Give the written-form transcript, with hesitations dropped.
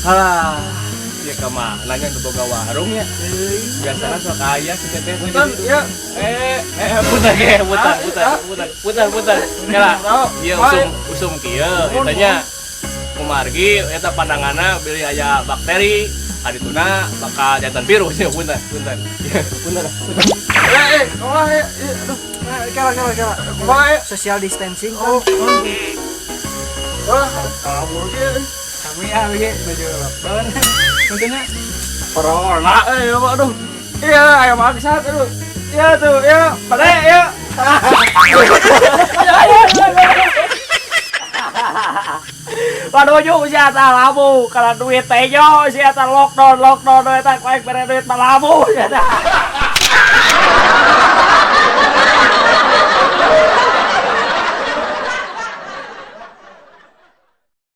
Halah, ya kemana nya nu boga warung ya? Biasanya sok aya si teteh teh. Punten, ya. Eh, eh, punten, eh, punten, punten, punten, punten, punten. Kela, ieu usum usum kieu eta nya. Kumargi eta pandanganna bilih aya bakteri kadituna bakal janten virus ya, punten, punten. Ya, punten, punten. Eh, eh, kumaha ya? Ih, aduh. Eh, kela, kela, kela. Kumaha ya? Social distancing kan. Oh, oh. Wah, kabur ge. Kami ah ge baju lockdown. Tentunya Corona, eh, ya, aduh. Iya, aya maksat, aduh. Iya tuh, ya, pada ya. Ayo, ayo, ayo. Waduh, ju si eta labu kalau duit teh jo si eta lockdown lockdown eta kuek bere duit mah labu si eta.